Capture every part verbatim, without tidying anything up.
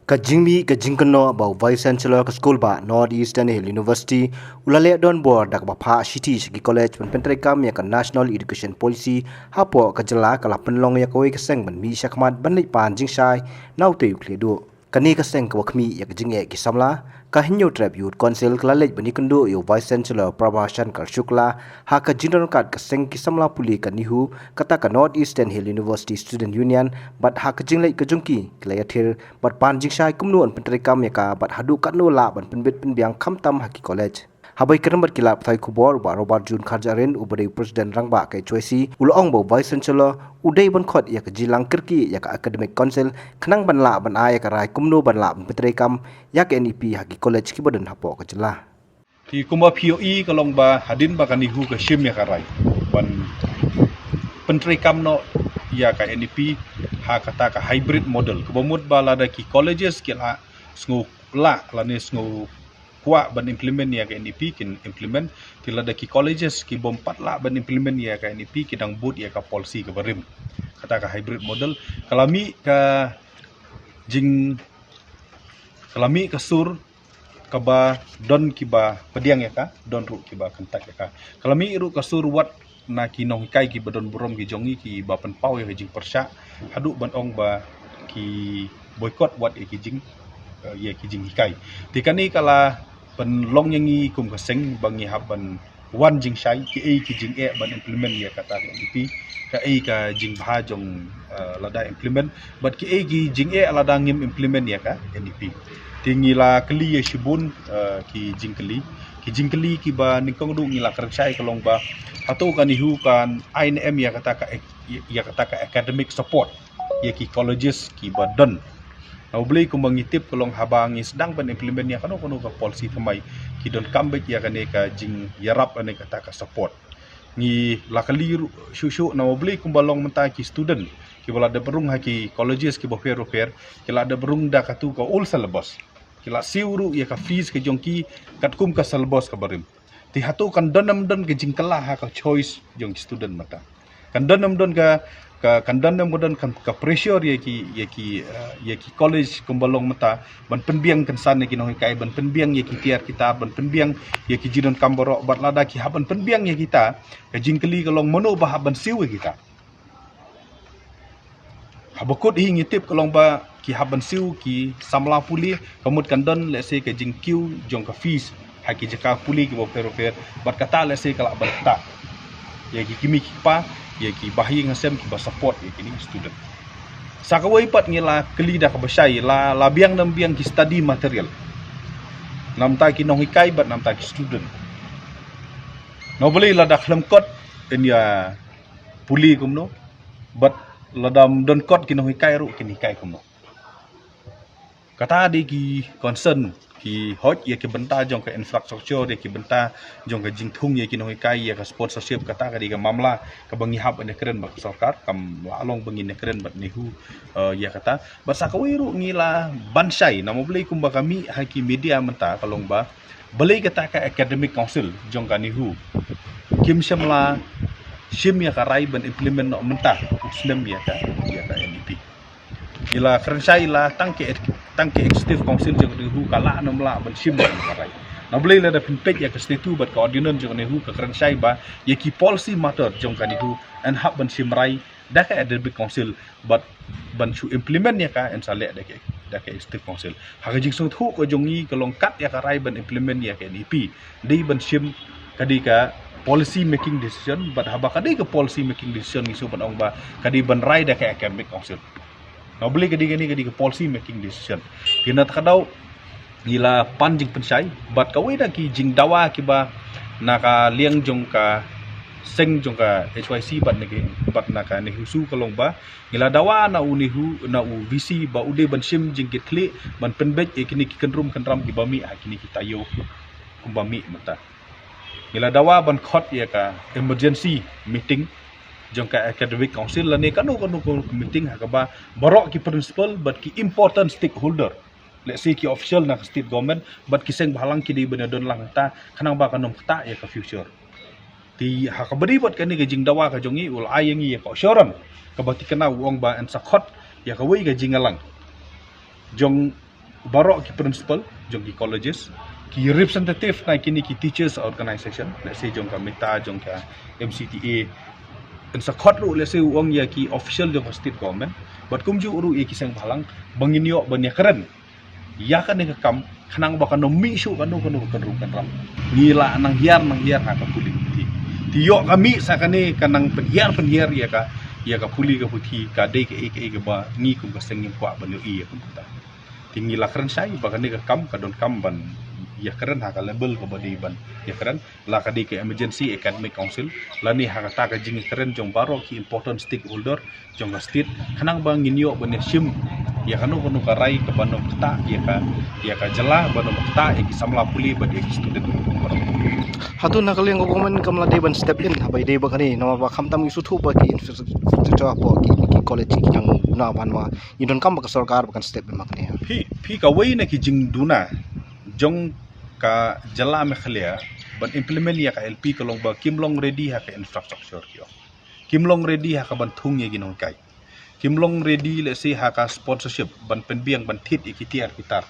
Ka jingmih ka jingkynnoh ba u Vice Chancellor ka skul ba North Eastern Hill University u la leh donbor da kaba phah shithi sha ki college ban pyntreikam ïa ka National Education Policy hapoh ka jylla ka la pynlong ïa kawei ka seng ban mih shakhmat ban leit pan jingshai na utei u khlieh duh. Kane ka seng kaba khmih ïa ka jingeh ki samla, ka Hynñiewtrep Youth Council, ka la leit ban ïakynduh ïa u Vice Chancellor Prabha Shankar Shukla ha ka jingdon ryngkat ka seng ki samla pule ka NEHU, kata ka North Eastern Hill University Student Union, bad ha ka jingleit ka jong ki, ki la ïathir bad pan jingshai kumno yn pyntreikam ïa ka bad haduh katno lah ban pynbit pynbiang khamtam ha ki college. Haba ïakren bad ki lad pathai khubor, u Bah Robert June Kharjahrin, uba dei u President Rangbah ka H Y C, u la ong ba u Vice Chancellor u dei ban khot ïa ka jingïalang kyrkieh ïa ka Academic Council khnang ban lah ban ai ïa ka rai kumno ban lah ban pyntreikam ïa ka N E P ha ki college kiba don hapoh ka jylla. Te kumba phi ïohi ka long ba hadien ba ka NEHU ka shim ïa ka rai ban pyntreikam noh ïa ka N E P ha kata ka hybrid model, kaba mut ba lada ki colleges ki la sngew lah lane sngew kwah ban implement ïa ka N E P, kin implement. Te lada ki colleges ki bym pat lah ban implement ïa ka N E P, ki dang bud ïa ka policy kaba rim, kata ka hybrid model. Ka la mih ka jing, ka la mih ka sur kaba don kiba pdiang ïa ka, don ruh kiba kyntait ïa ka. Ka la mih ruh ka sur wat na ki nonghikai kiba don burom ki jong ngi kiba pynpaw ïa ka jingpyrshah haduh ban ong ba ki boycott wat ïa ki jing, eh, ïa ki jinghikai. Te kane ka la pynlong ïa ngi kum ka seng ba ngi hap ban wan jingshai, kiei ki jingeh ban implement ïa kata ka N E P, kaei ka jingbha jong, eh, lada implement, bad kiei ki jingeh lada ngim implement ïa ka N E P. Te ngi la kylli ïa shibun, eh, ki jingkylli, ki jingkylli kiba nyngkong ruh ngi la kren shai ka long ba hato ka NEHU kan ai ne em ïa kata ka ac-, ïa kata ka academic support ïa ki colleges kiba don. Na U Blei kumba ngi tip ka long haba ngi sdang ban implement ïa kano kano ka policy thymmai, ki donkam beit ïa kane ka jingïarap lane kata ka support. Ngi la kylli ruh shuh shuh, na U Blei kumba long mynta ki student kiba la dep rung ha ki colleges kiba pher ba pher, ki la dep rung da katu ka old syllabus. Ki la siew ruh ïa ka fees ka jong ki katkum ka syllabus kaba rim. Te hato kan don ne ym don ka jingkylla ha ka choice jong ki student mynta? Kan don ne ym don ka, ka, kan don ne ym don ka, ka pressure ïa ki, ïa ki, eh, ïa ki college kumba long mynta ban pynbiang kynsan ïa ki nonghikai, ban pynbiang ïa ki tiar kitab, ban pynbiang ïa ki jingdonkam baroh, bad lada ki hap ban pynbiang ïa kita, ka jingkylli ka long mano ba hap ban siew ïa kita? Haba kut hi ngi tip ka long ba ki hap ban siew ki samla pule, ka mut kan don, let's say, ka jingkiew jong ka fees ha ki jaka pule kiba pher ba pher, bad kata, let's say, ka lah ban ktah ïa ki kmie ki kpa, ïa ki bahaïing hasem kiba support ïa kine ki student. Sa kawei pat ngi la kylli da kaba shai, la, la biang ne ym biang ki study material na bynta ki nonghikai bad na bynta ki student. Na U Blei lada khlem kot, yn ïa pule kumno, bad lada ym don kot ki nonghikai ruh kin hikai kumno? Kata dei ki concern, ki hoi ïa ki bynta jong ka infrastructure, ïa ki bynta jong ka jingthung ïa ki nonghikai, ïa ka sponsorship. Kata ka dei ka mamla kaba ngi hap ban ïakren bad ka sorkar, kam lah long ba ngin ïakren bad NEHU, eh, ïa kata. Bad sa kawei ruh ngi la ban shai, na U Blei kumba ka mih ha ki media mynta ka long ba balei kata ka Academic Council jong ka NEHU kim shym la shim ïa ka rai ban implement noh mynta u snem ïa ka, ïa ka N E P. Ngi la kren shai la tang ka, tang ka Executive Council jong ka NEHU ka lah ne ym lah ban shim ïa ka rai. Na U Blei lada phin peit ïa ka statute bad ka ordinance jong ka NEHU ka kren shai ba ïa ki policy matter jong ka NEHU yn hap ban shim rai da ka Academic Council, bad ban shu implement ïa ka yn sa leh da ka, da ka Executive Council. Ha ka jingsngewthuh ka jong ngi ka long kat ïa ka rai ban implement ïa ka N E P dei ban shim, ka dei ka policy making decision, bad haba ka dei ka policy making decision ngi shu ban ong ba ka dei ban rai da ka Academic Council. Na U Blei ka dei kane ka dei ka policy making decision. Te na kata ka daw ngi la pan jingpynshai bad kawei na ki jingdawa kiba na ka liang jong ka seng jong ka H Y C bad na ki, bad na ka NEHUSU ka long ba ngi la dawa na u NEHU, na u V C ba u dei ban shim jingkitkhlieh ban pynbeit ïa kine ki kynrum kynram kiba mih ha kine ki taïew kumba mih mynta. Ngi la dawa ban khot ïa ka emergency meeting jong ka Academic Council lane kano kano ka meeting ha kaba baroh ki principal bad ki important stakeholder, let's say ki official na ka state government bad ki seng bhalang ki dei ban ïadon lang mynta khnang ba kan ym ktah ïa ka future. Te ha kaba dei bad kane ka jingdawa ka jong ngi u la ai ïa ngi ïa ka assurance kaba thikna, u ong ba yn sa khot ïa kawei ka jingïalang jong baroh ki principal jong ki colleges, ki representative na kine ki teachers organization, let's say jong ka META, jong ka MCTA, yn sa khot ruh, let's say, u ong ïa ki official jong ka state government, bad kumjuh ruh ïa ki seng bhalang, ba ngin ïoh ban ïakren ïa kane ka kam, khnang ba kan ym mih shuh kano kano ka kynrum kynram. Ngi lah nang hiar nang hiar ha ka pule ka puthi. Te ïoh ka mih sa kane ka nang pynhiar pynhiar ïa ka, ïa ka pule ka puthi, ka dei kaei kaei kaba ngi kum ka seng ngim kwah ban ïohi ïa kumta. Te ngi la kren shai ba kane ka kam ka donkam ban ïakren ha ka level kaba dei ban ïakren, la ka dei ka Emergency Academic Council, lane ha kata ka jingïakren jong baroh ki important stakeholder jong ka state, khnang ba ngin ïoh ban ïashim ïa kano kano ka rai kaban ym ktah ïa ka, ïa ka jylla, ban ym ktah ïa ki samla pule bad ïa ki student baroh. Hato na ka liang ka government kam la dei ban step in haba ïadei bad kane, namar ba khamtam ngi sngewthuh ba ki infrastructure hapoh ki, ki college ki dang duna ban ma, ngi donkam ba ka sorkar ba kan step in ma kane. Phi, phi, kawei na ki jingduna jong ka jylla Meghalaya ban implement ïa ka ILP ka long ba kim long ready ha ka infrastructure ki ong. Kim long ready ha kaban thung ïa ki nonghikai. Kim long ready, let's say, ha ka sponsorship ban pynbiang ban thied ïa ki tiar ki tar.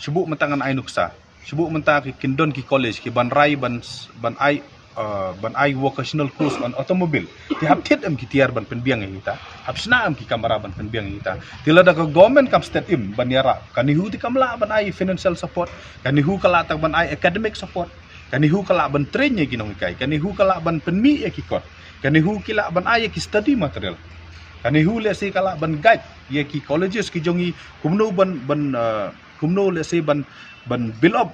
Shu buh mynta ngan ai nuksa. Shu buh mynta ki, kin don ki college kiban rai ban s-, ban ai, uh, ban ai vocational course on automobile. Te hap thied em ki tiar ban pynbiang ïa kita. Hap shna em ki kamra ban pynbiang ïa kita. Te lada ka government kam step in ban ïarap, kane hi te kam lah ban ai financial support, kane hi ka lah tang ban ai academic support, kane hi ka lah ban train ïa ki nonghikai, kane hi ka lah ban pynmih ïa ki kot, kane hi ki lah ban ai ïa ki study material, kane hi, let's say, ka lah ban guide ïa ki colleges ki jong ngi kumno ban, ban, uh, kumno, let's say, ban, ban build up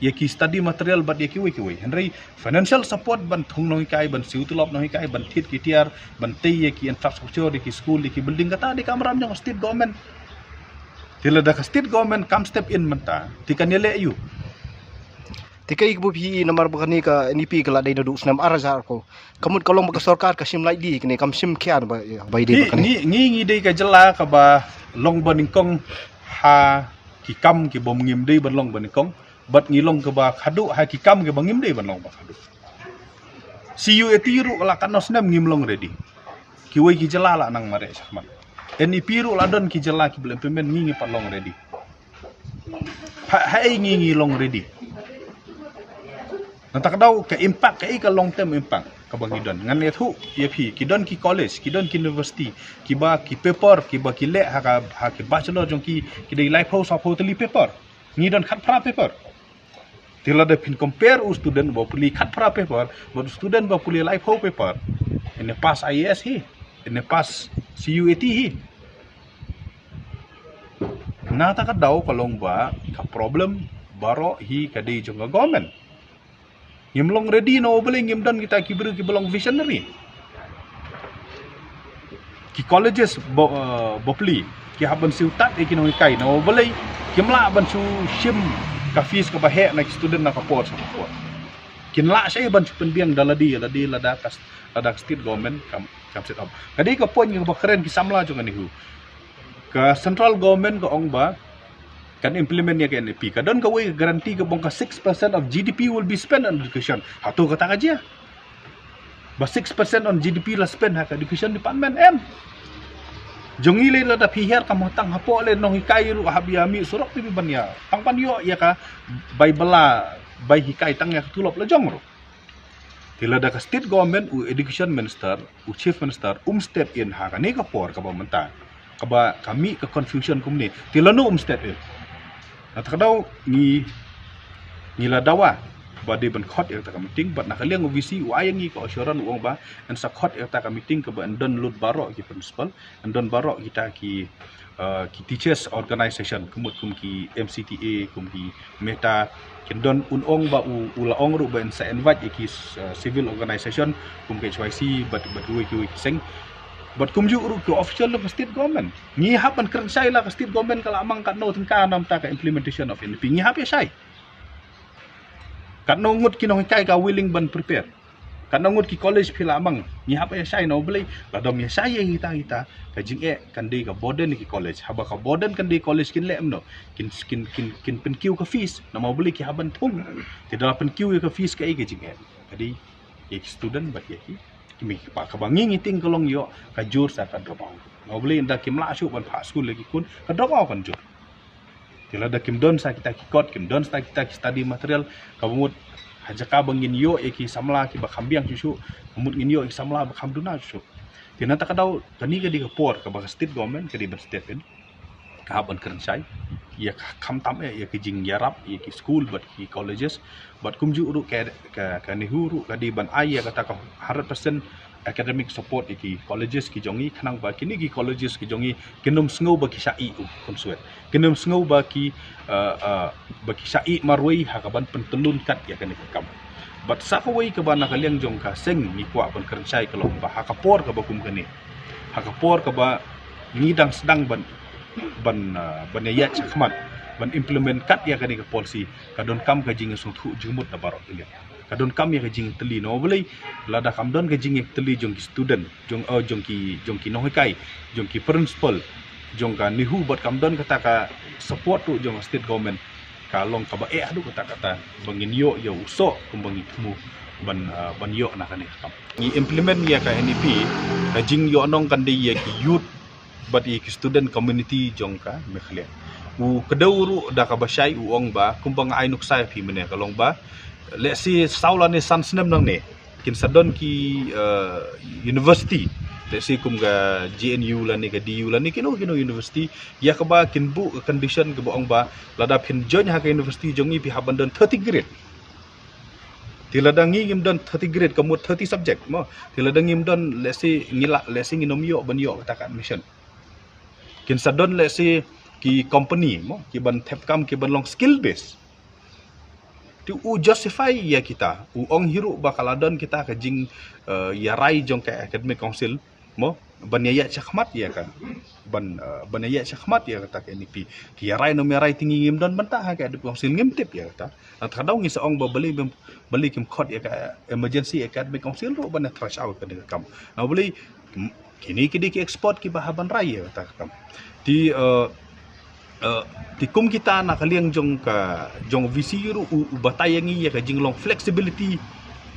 ïa ki study material bad ïa kiwei kiwei. Hynrei financial support ban thung nonghikai, ban siew tulop nonghikai, ban thied ki tiar, ban tei ïa ki infrastructure, ïa ki school, ïa ki building, kata dei ka kamram jong state government. Te lada ka state government kam step in mynta, te kan ïaleh aiu? Te kaei kaba phi, namar ba kane ka NEP ka la dei naduh snem ar hajar arphew. Ka mut ka long ba ka sorkar ka shim lait dih, kane kam shim khia ba, ba ïadei bad kane. Ngi, ngi, ngi dei ka jylla kaba long banyngkong ha ki kam kiba ngim dei ban long banyngkong, bad ngi long kaba khadduh ha ki kam kiba ngim dei ban long ba khadduh. CUAT ruh la katno snem ngim long ready. Kiwei ki jylla la nang mareh shakhmat. NEP ruh la don ki jylla kiba la implement, ngi ngim pat long ready. Ha, haei ngi ngi long ready? Nangta ka daw ka impact, kaei ka long term impact kaba ngi don? Ngan ïathuh ïa phi, ki don ki college, ki don ki university kiba ki paper kiba ki leh ha ka, ha ki bachelor jong ki, ki dei laiphew sawphew tylli paper. Ngi don khatphra paper. Te lada phin compare u student ba pule khatphra paper bad u student ba pule laiphew paper, yn pass IAS hi, yn pass CUAT hi. Nangta ka daw ka long ba ka problem baroh hi ka dei jong ka government. Ngim long ready, namar balei? Ngim don kita ki briew kiba long visionary. Ki colleges ba, eh, ba pule ki hap ban siew tad ïa ki nonghikai, namar balei? Kim lah ban shu shim ka fees kaba heh na ki student na ka por sha ka por. Kin lah shai ban shu pynbiang da lade lade lada ka, lada ka state government kam, kam set up. Ka dei ka point kaba kren ki samla jong ka NEHU. Ka central government ka ong ba kan implement ïa ka NEP. Ka don kawei ka guarantee kaba ong ka six percent of GDP will be spent on education. Hato kata ka jia? Ba six percent on GDP la spend ha ka education department, em? Jong ngi lei lada phi hiar ka Mahtang hapoh lei nonghikai ruh hap ïa mih surok te phi ban ïa, tang ban ïoh ïa ka bai bylla, bai hikai tang ïa ka tulop la jong ruh. Te lada ka state government, u education minister, u chief minister um step in ha kane ka por kaba mynta, kaba ka mih ka confusion kumne, te lano um step in? Nangta ka daw ngi, ngi la dawa ba dei ban khot ïa kata ka meeting, bad na ka liang u VC u ai ïa ngi ka assurance, u ong ba yn sa khot ïa kata ka meeting kaba yn don lut baroh ki principal, yn don baroh kita ki, uh, ki teachers organization, ka mut kum ki MCTA, kum ki META, kin don. Un ong ba u, u la ong ruh ba yn sa invite ïa ki, uh, civil organization kum ka HYC bad, bad kiwei kiwei ki seng. Bad kumjuh ruh ki official jong ka state government. Ngi hap ban kren shai la ka state government ka la mang katno tyngka na bynta ka implementation of NEP. Ngi hap ïa shai. Katno ngut ki nonghikai ka willing ban prepare? Katno ngut ki college phi la mang? Ngi hap ïa shai, namar balei? Lada ym ïa shai ïa kita kita, ka jingeh kan dei ka burden ïa ki college. Haba ka burden kan dei, college kin leh kumno? Kin, kin, kin, kin pynkiew ka fees, namar balei? Ki hap ban thung. Te da la pynkiew ïa ka fees, kaei ka jingeh? Ka dei ïa ki student bad ïa ki, ki mei ki pa. Kaba ngi ngi tieng ka long ïoh ka jur sa ka drop out. Namar balei? Ynda kim lah shuh ban phah skul ïa ki khun, ka drop out kan jur. Te lada kim don sa kita ki kot, kim don sa kita ki study material, kaba mut ha jaka ba ngin ïoh ïa ki samla kiba kham biang shuh shuh, kaba mut ngin ïoh ïa ki samla ba kham duna shuh shuh. Te na kata ka daw, kane ka dei ka por kaba ka state government ka dei ban step in, ka hap ban kren shai ïa ka, khamtam eh ïa ka jingïarap ïa ki school bad ki colleges, bad kumjuh ruh ka, ka, ka NEHU ruh ka dei ban ai ïa kata ka hundred percent academic support ïa ki colleges ki jong ngi, khnang ba kine ki colleges ki jong ngi kin ym sngew ba ki shah ïeh u khun swet, kin ym sngew ba ki, uh, uh, ba ki shah ïeh marwei ha kaban pyntyllun kat ïa kane ka kam. Bad sa kawei kaba na ka liang jong ka seng ngi kwah ban kren shai ka long ba ha ka por kaba kum kane, ha ka por kaba ngi dang sdang ban, ban, uh, ban ïaid shakhmat ban implement kat ïa kane ka policy, ka donkam ka jingïasngewthuh jingmut na baroh ki liang. Ka donkam ïa ka jingtylli, namar balei? Lada kam don ka jingtylli jong ki student, jong, uh, jong ki, jong ki nonghikai, jong ki principal, jong ka NEHU, bad kam don kata ka support ruh jong ka state government, ka long kaba eh haduh katta katta ba ngin ïoh ïa u soh kumba ngi thmu ban, uh, ban ïoh na kane ka kam. Ngi implement ïa ka NEP, ka jingïohnong kan dei ïa ki youth bad ïa ki student community jong ka Meghalaya. U kdew ruh da kaba shai u ong ba, kumba nga ai nuksa ïa phi mynne, ka long ba, let's say, saw lane san snem nangne, kin sa don ki, uh, university, let's say kum ka JNU lane ka DU lane kino kino university, ïa kaba kin buh ka condition kaba ong ba lada phin join ha ka university jong ngi phi hap ban don thirty grade. Te lada ngi ngim don thirty grade, ka mut thirty subject mo. Te lada ngim don, let's say, ngi la, let's say, ngin ym ïoh ban ïoh kata ka admission. Kin sa don, let's say, ki company mo, ki ban thep kam, ki ban long skill base. Te u justify ïa kita, u ong hi ruh ba ka la don kita ka jing, uh, ïarai jong ka academic council mo, ban ïaid shakhmat ïa ka, ban, uh, ban ïaid shakhmat ïa kata ka NEP. Ki ïarai ne ym ïarai te ngi ngim don bynta ha ka academic council, ngim tip ïa kata. Na kata ka daw ngi sa ong ba balei, balei kim khot ïa ka emergency academic council ruh ban ïa thrash out kane ka kam. Na balei, m-, kine ki dei ki expert kiba hap ban rai ïa kata ka kam. Te, uh, uh, te kum kita na ka liang jong ka, jong VC ruh u, u batai ïa ngi ïa ka jinglong flexibility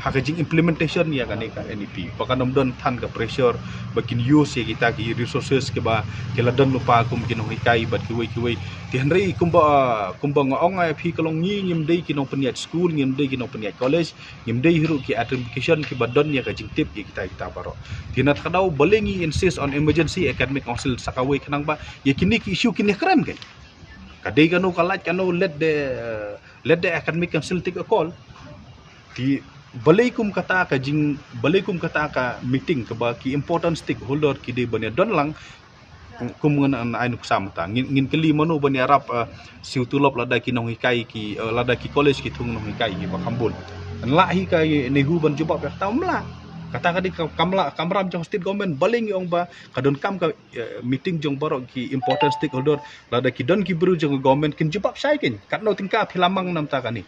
ha ka jing implementation ïa kane ka NEP. Ba kan ym don than ka pressure ba kin use ïa kita ki resources kiba ki la don lypa kum ki nonghikai bad kiwei kiwei. Te hynrei kumba, kumba nga ong ïa phi ka long ngi ngim dei ki nongpynïaid school, ngim dei ki nongpynïaid college, ngim dei hi ruh ki administration kiba don ïa ka jingtip ïa kita kita baroh. Te na kata ka daw balei ngi insist on emergency academic council sa kawei khnang ba ïa kine ki issue kin ïakren kein. Ka dei kano ka lait kano, let the, uh, let the academic council take a call. Te balei kum kata ka jing, balei kum kata ka meeting kaba ki important stakeholder ki dei ban ïa don lang, kum ngan ai nuksa mynta. Ngin, ngin kylli mano ban ïarap, uh, siew tulop lada ki nonghikai ki, uh, lada ki college ki thung nonghikai kiba kham bun. Lah hi ka NEHU ban jubab ïa kata? Ym lah. Kata ka dei ka, kam lah, kamram jong state government. Balei ngi ong ba ka donkam ka, uh, meeting jong baroh ki important stakeholder, lada ki don ki briew jong government kin jubab shai kein. Katno tyngka phi la mang na bynta kane?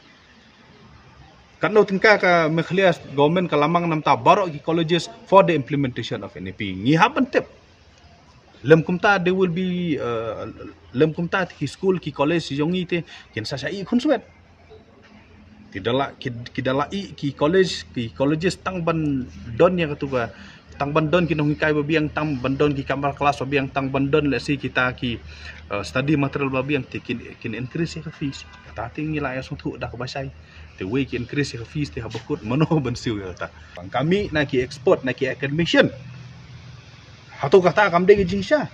Katno tyngka ka Meghalaya government ka la mang na bynta baroh ki colleges for the implementation of NEP? Ngi hap ban tip. Lym kumta there will be, uh, lym kumta ki school ki college jong ngi te kin sa shah ïeh khun swet. Ki da la, ki, ki da la ïeh ki college, ki colleges tang ban don ïa katu ka, tang ban don ki nonghikai ba biang, tang ban don ki kamra class ba biang, tang ban don, let's say, kita ki, uh, study material ba biang, te kin, kin increase ïa ka fees. Kata te ngi la ïasngewthuh da kaba shai. Te wei ki increase ïa ka fees te haba kut mano ban siew ïa kata? Ka mih na ki expert, na ki academician. Hato kata kam dei ka jingshisha?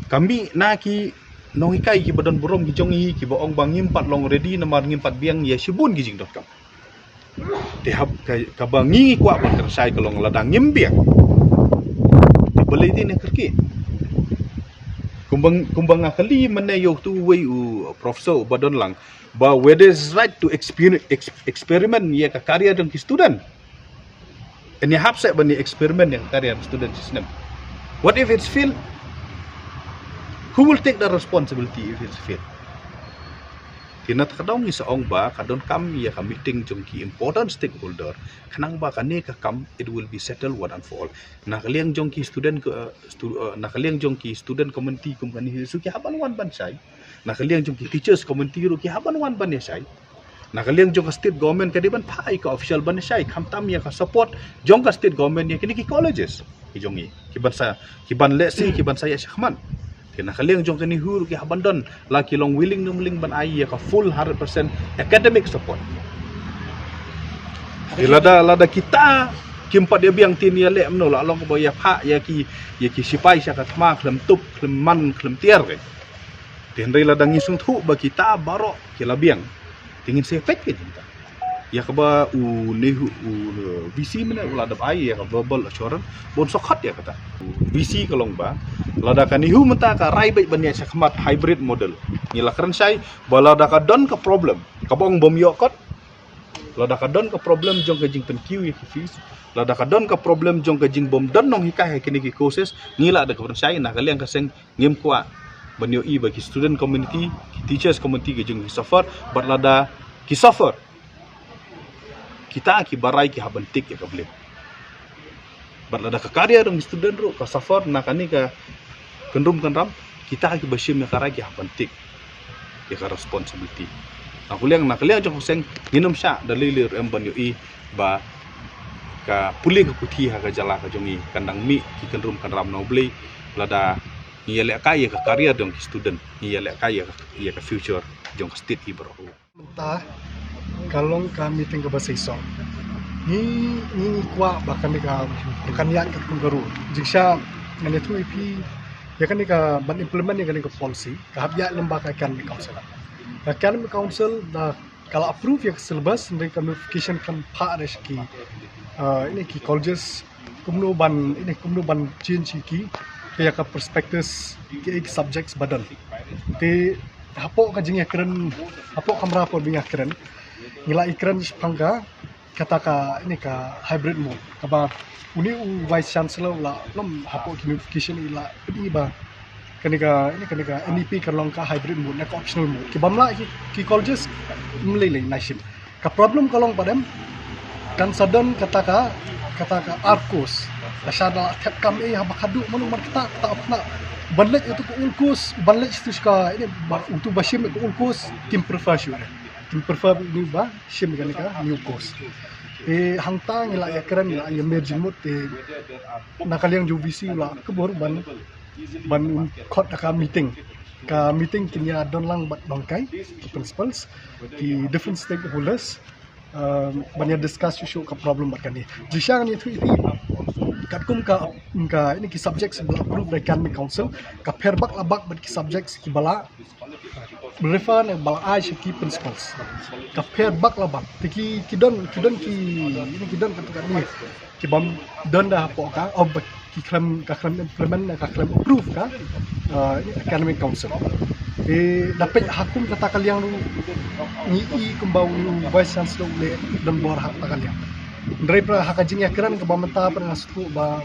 Ka mih na ki nonghikai kiba don burom ki jong ngi, kiba ong ba ngim pat long ready namar ngim pat biang ïa shibun ki jingdonkam. Te haba ka, kaba ngi kwah ban kren shai ka long lada ngim biang, te balei te ne kyrkieh? Kumba, kumba nga kylli mynne ïa utu uwei u professor uba don lang ba whether it's right to exper-, ex-, experiment ïa ka career jong ki student. Ïa hap seh ban ïa experiment ïa ka career student shi snem. What if it's fail? Who will take the responsibility if it's fail? Te na kata ka daw ngi sa ong ba ka donkam ïa ka meeting jong ki important stakeholder khnang ba kane ka kam it will be settled one and for all. Na ka liang jong ki student, uh, stu-, uh, na ka liang jong ki student community kum kane hi ruh ki hap ban wan ban shai. Na ka liang jong ki teachers community ruh ki hap ban wan ban ïa shai. Na ka liang jong ka state government ka dei ban phah ïa ka official ban ïa shai, khamtam ïa ka support jong ka state government ïa kine ki colleges ki jong ngi, ki ban sa, ki ban lehse, ki ban sa ïa shakhmat. Na ka liang jong ka NEHU ruh ki hap ban don la ki long willing na willing ban ai ïa ka full hundred percent academic support. Te lada, lada kita kim pat ïa biang te ïa leh kumno, la long kaba ïa phah ïa ki, ïa ki sipai sha ka thma khlem tup, khlem man, khlem tiar re. Te hynrei lada ngi sngewthuh ba kita baroh ki la biang, te ngin sa peit ka jingta. Ïa kaba u NEHU, u, uh, VC mynne u la dep ai ïa ka verbal assurance, bun sa khot ïa kata. U VC ka long ba lada ka NEHU mynta ka rai beit ban ïaid shakhmat hybrid model, ngi la kren shai ba lada ka don ka problem, kaba ong bym ïoh kot, lada ka don ka problem jong ka jingpynkiew ïa ki fees, lada ka don ka problem jong ka jingbym don nonghikai ha kine ki courses, ngi la da ka pynshai na ka liang ka seng ngim kwah ban ïohi ba ki student community, ki teachers community ki jong ki suffer, bad lada ki suffer, kita kiba rai ki hap ban take ïa ka blame. Bad lada ka career jong ki student ruh ka suffer na kane ka kynrum kynram, kita kiba shim ïa ka rai ki hap ban take ïa ka responsibility. Na ka liang, na ka liang jong ka seng ngin ym shah da lei lei ruh em ban ïohi ba ka pule ka puthi ha ka jylla ka jong ngi kan dang mih ki kynrum kynram na U Blei, lada ngi ïalehkai ïa ka career jong ki student, ngi ïalehkai ïa ka, ïa ka future jong ka state hi baroh. Mynta ka long ka meeting kaba seisoh. Ngi, ngi, ngi kwah ba kane ka, kan ïaid katkum ka rule. Jingshisha ngan ïathuh ïa phi ïa kane ka ban implement ïa kane ka policy, ka hap ïaid lyngba ka Academic Council. Ka Academic Council da ka la approve ïa ka syllabus, hynrei ka notification kan phah re sha ki, uh, ine ki colleges, kumno ban, ine kumno ban change ïa ki, ïa ka prospectus, ki, ki subjects ba don. Te hapoh ka jingïakren, hapoh kamra hapoh jingïakren, ngi la ïakren shaphang ka, kata ka, ine ka hybrid mode. Kaba une u Vice Chancellor u la lum hapoh ki notification i la pyni ba kane ka, ine kane ka N E P ka long ka hybrid mode, ne ka optional mode. Ki bym lah ki, ki colleges, ym lei lei na shim. Ka problem ka long pat em, kan sa don kata ka, kata ka ar course. Lashai da thep kam eh haba khadduh mano man kata, kata kata. Ban leit ïa utu ka old course, ban leit ïa utu ka, ine ba, utu ba shim ïa ka old course, kim prefer shuh re. Kim prefer ïa une ba shim ïa kane ka new course. Te hangta ngi la ïakren, ngi la ïamir jingmut, te na ka liang jong u VC u la kbur ban, ban khot da ka meeting. Ka meeting kin ïa don lang bad nonghikai, ki principals, ki different stakeholders, um, ban ïa discuss shuh shuh ka problem bad kane. Jingshisha ngan ïathuh ïa phi, katkum ka, ka, ine ki subjects ba la approve da ka Academic Council, ka pher bak la bak bad ki subjects kiba la refer ne ba la ai sha ki principals. Ka pher bak la bak. Te ki, ki don, ki don ki, ine ki don katu kane. Ki bym don da hapoh ka, oh, ba ki khlem, ka khlem implement, ka khlem approve ka, uh, Academic Council. Te da peit ha kum kata ka liang ruh ngi i kumba u Vice Chancellor u leh donbor ha kata ka liang. Hynrei pat ha ka jingïakren kaba mynta pat nga sngewthuh ba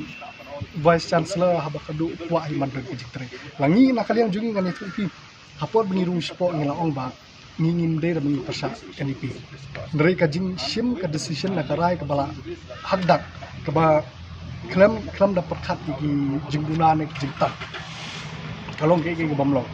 Vice Chancellor haba khadduh u kwah hi ban don ka jingtrei. La ngi na ka liang jong ngi ngan ïathuh ïa phi. Hapoh ba ngi rung shapoh ngi la ong ba ngi ngim dei da ba ngi pyrshah ka N E P. Hynrei ka jingshim ka decision na ka rai kaba la hakdak kaba khlem, khlem da pyrkhat ïa ki jingduna ne ki jingtang. Ka long kaei kaei ka bym long.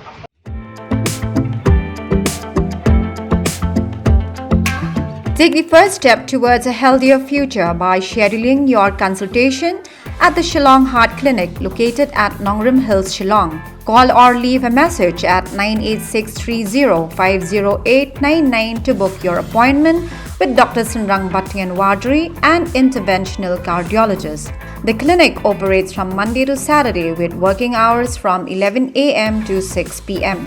Take the first step towards a healthier future by scheduling your consultation at the Shillong Heart Clinic located at Nongrim Hills, Shillong. Call or leave a message at nine eight six three zero five zero eight nine nine to book your appointment with Doctor Synrang Battian Wadri, an interventional cardiologist. The clinic operates from Monday to Saturday with working hours from eleven a m to six p m.